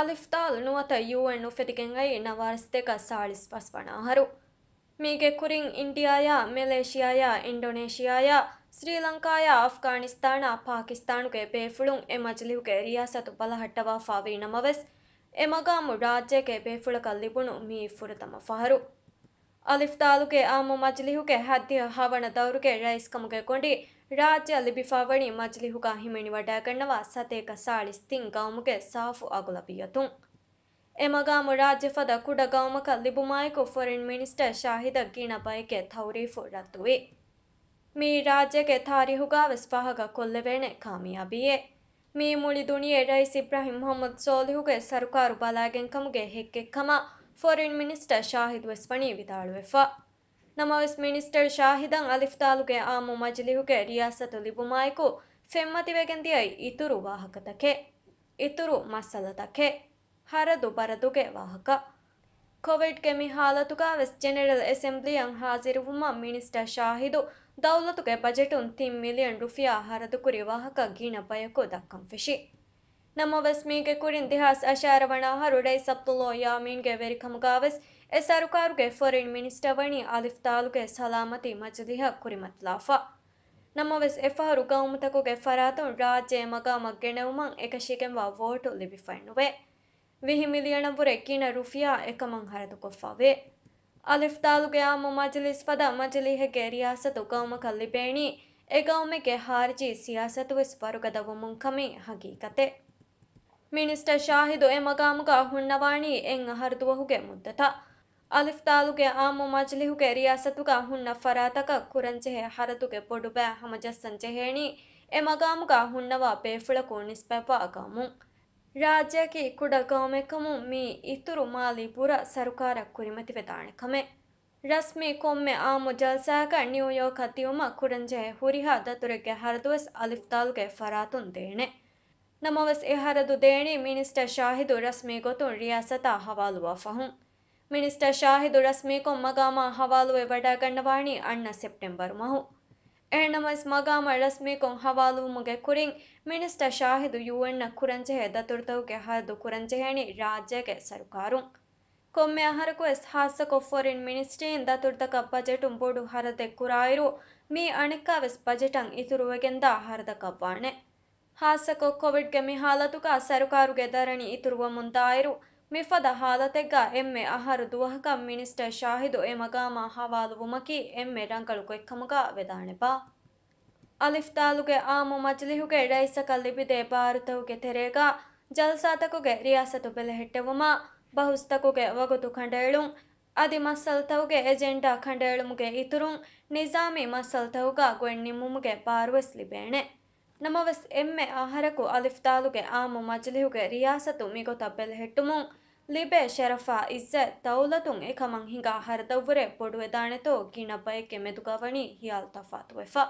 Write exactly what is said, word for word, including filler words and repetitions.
އަލިފްދާލު ނުވަތަ ޔޫއެން އުފެދިގެން އައީ ނަވާރަ ސަތޭކަ ސާޅީސް ފަސް ވަނަ އަހަރު. މީގެ ކުރިން އިންޑިއާޔާ، މެލޭޝިއާޔާ، އިންޑޮނޭޝިއާޔާ، ސްރީލަންކާޔާ، އަފްޣާނިސްތާނާ، ޕާކިސްތާނުގެ ބޭފުޅުން އެ މަޖިލިހުގެ ރިޔާސަތު ބަލަހައްޓަވާފަ ވީ ނަމަވެސް، އެ މަގާމު ރާއްޖޭގެ ބޭފުޅަކަށް ލިބުނު މިއީ ފުރަތަމަ ފަހަރު. އަލިފްދާލުގެ އާއްމު މަޖިލިހުގެ ހައްދިހަ ހަވަނަ ދައުރުގެ ރައީސްކަމުގެ ގޮނޑި ރާއްޖެއަށް ލިބިފައިވަނީ މަޖިލިހުގަ ހިމެނިވަޑައިގަންނަވާ ސަތޭކަ ސާޅީސް ތިން ގައުމުގެ ސާފު އަޣުލަބިއްޔަތުން. އެ މަގާމު ރާއްޖެ ފަދަ ކުޑަ ގައުމަކަށް ލިބުމާއެކު ފޮރިން މިނިސްޓަރ ޝާހިދަށް ގިނަ ބައެކޭ ތައުރީފު ރައްދުވި. މިއީ ރާއްޖޭގެ ތާރީހުގަވެސް ފާހަގަ ކޮށްލެވޭނެ ކާމިޔާބީއެއް. މިއީ މުޅި ދުނިޔެ ރައީސް އިބްރާހިމް މުޙައްމަދު ސޯލިހުގެ ސަރުކާރު ބަލައިގެންކަމުގެ ހެއްކެއްކަމަށް ފޮރިން މިނިސްޓަރ ޝާހިދުވެސް ވަނީ ވިދާޅުވެފަ. ނަމަވެސް މިނިސްޓަރ ޝާހިދަށް އަލިފްދާލުގެ އާއްމު މަޖިލިހުގެ ރިޔާސަތު ލިބުމާއެކު ފެންމަތިވެގެން ދިޔައީ އިތުރު ވާހަކަތަކެއް، އިތުރު މައްސަލަތަކެއް، ހަރަދު ބަރަދުގެ ވާހަކަ. ކޮވިޑްގެ މި ހާލަތުގަވެސް ޖެނެރަލް އެސެމްބްލީއަށް ހާޒިރުވުމަށް މިނިސްޓަރ ޝާހިދު ދައުލަތުގެ ބަޖެޓުން ތިން މިލިއަން ރުފިޔާ ހަރަދުކުރި ވާހަކަ ގިނަ ބަޔަކު ދައްކަން ފެށި. ނަމަވެސް މީގެ ކުރިން ދެހާސް އަށާރަ ވަނަ އަހަރު ރައީސް ޢަބްދުﷲ ޔާމީންގެ ވެރިކަމުގަވެސް އެ ސަރުކާރުގެ ފޮރިން މިނިސްޓަރ ވަނީ އަލިފްދާލުގެ ސަލާމަތީ މަޖިލީހަށް ކުރިމަތިލާފަ. ނަމަވެސް އެފަހަރު ގައުމުތަކުގެ ފަރާތުން ރާއްޖެ އެ މަގާމަށް ގެނެވުމަށް އެކަށީގެންވާ ވޯޓު ލިބިފައެއްނުވޭ. ވިހި މިލިއަނަށްވުރެ ގިނަ ރުފިޔާ އެކަމަށް ހަރަދުކޮށްފަވޭ. އަލިފްދާލުގެ އާއްމު މަޖިލިސް ފަދަ މަޖިލީހެއްގެ ރިޔާސަތު ގައުމަކަށް ލިބޭނީ، އެ ގައުމެއްގެ ހާރިޖީ ސިޔާސަތުވެސް ވަރުގަދަވުމުން ކަމީ ހަގީގަތެއް. މިނިސްޓަރ ޝާހިދު އެ މަގާމުގަ ހުންނަވާނީ އެއް އަހަރު ދުވަހުގެ މުއްދަތަށް. އަލިފްދާލުގެ އާއްމު މަޖިލިހުގެ ރިޔާސަތުގަ ހުންނަ ފަރާތަކަށް ކުރަންޖެހޭ ހަރަދުގެ ބޮޑުބައި ހަމަޖައްސަން ޖެހޭނީ، އެ މަގާމުގަ ހުންނަވާ ބޭފުޅަކު ނިސްބަތްވާ ގައުމުން. ރާއްޖެއަކީ ކުޑަ ގައުމެއްކަމުން މިއީ އިތުރު މާލީ ބުރަ ސަރުކާރަށް ކުރިމަތިވެދާނެ ކަމެއް. ރަސްމީ ކޮންމެ އާއްމު ޖަލްސާއަކަށް ނިއުޔޯކަށް ދިއުމަށް ކުރަންޖެހޭ ހުރިހާ ދަތުރެއްގެ ހަރަދުވެސް އަލިފްދާލުގެ ފަރާތުން ދޭނެ. ނަމަވެސް އެ ހަރަދު ދޭނީ މިނިސްޓަރ ޝާހިދު ރަސްމީ ގޮތުން ރިޔާސަތާ ހަވާލުވާ ފަހުން. މިނިސްޓަރ ޝާހިދު ރަސްމީކޮށް މަގާމާ ހަވާލުވެ ވަޑައިގަންނަވާނީ އަންނަ ސެޕްޓެމްބަރު މަހު. އެހެންނަމަވެސް މަގާމަށް ރަސްމީކޮށް ހަވާލުވުމުގެ ކުރިން މިނިސްޓަރ ޝާހިދު ޔޫއެންއަށް ކުރަންޖެހޭ ދަތުރުތަކުގެ ހަރަދު ކުރަންޖެހޭނީ ރާއްޖޭގެ ސަރުކާރުން. ކޮންމެ އަހަރަކުވެސް ހާއްސަކޮށް ފޮރިން މިނިސްޓްރީން ދަތުރުތަކަށް ބަޖެޓުން ބޮޑު ހަރަދެއް ކުރާއިރު، މިއީ އަނެއްކާވެސް ބަޖެޓަށް އިތުރުވެގެންދާ ހަރަދަކަށްވާނެ. ހާއްސަކޮށް ކޮވިޑްގެ މި ހާލަތުގަ ސަރުކާރުގެ ދަރަނި އިތުރުވަމުންދާއިރު، މިފަދަ ހާލަތެއްގަ އެންމެ އަހަރު ދުވަހަކަށް މިނިސްޓަރ ޝާހިދު އެ މަގާމާ ހަވާލުވުމަކީ އެންމެ ރަނގަޅު ގޮތްކަމުގަ ވެދާނެބާ؟ އަލިފްދާލުގެ އާއްމު މަޖިލިހުގެ ރައީސަކަށް ލިބިދޭ ބާރުތަކުގެ ތެރޭގަ ޖަލްސާތަކުގެ ރިޔާސަތު ބެލެހެއްޓެވުމާ، ބަހުސްތަކުގެ ވަގުތު ކަނޑައެޅުން، އަދި މައްސަލަތަކުގެ އެޖެންޑާ ކަނޑައެޅުމުގެ އިތުރުން، ނިޒާމީ މައްސަލަތަކުގަ ގޮތް ނިންމުމުގެ ބާރުވެސް ލިބޭނެ. ނަމަވެސް، އެންމެ އަހަރަކު އަލިފްދާލުގެ އާއްމު މަޖިލިހުގެ ރިޔާސަތު މިގޮތަށް ބެލެހެއްޓުމުން ލިބޭ ޝަރަފާ އިއްޒަތް ދައުލަތުން އެކަމަށް ހިނގާ ހަރަދަށްވުރެ ބޮޑުވެދާނެތޯ ގިނަ ބައެއްގެ މެދުގަވަނީ ހިޔާލު ތަފާތުވެފަ.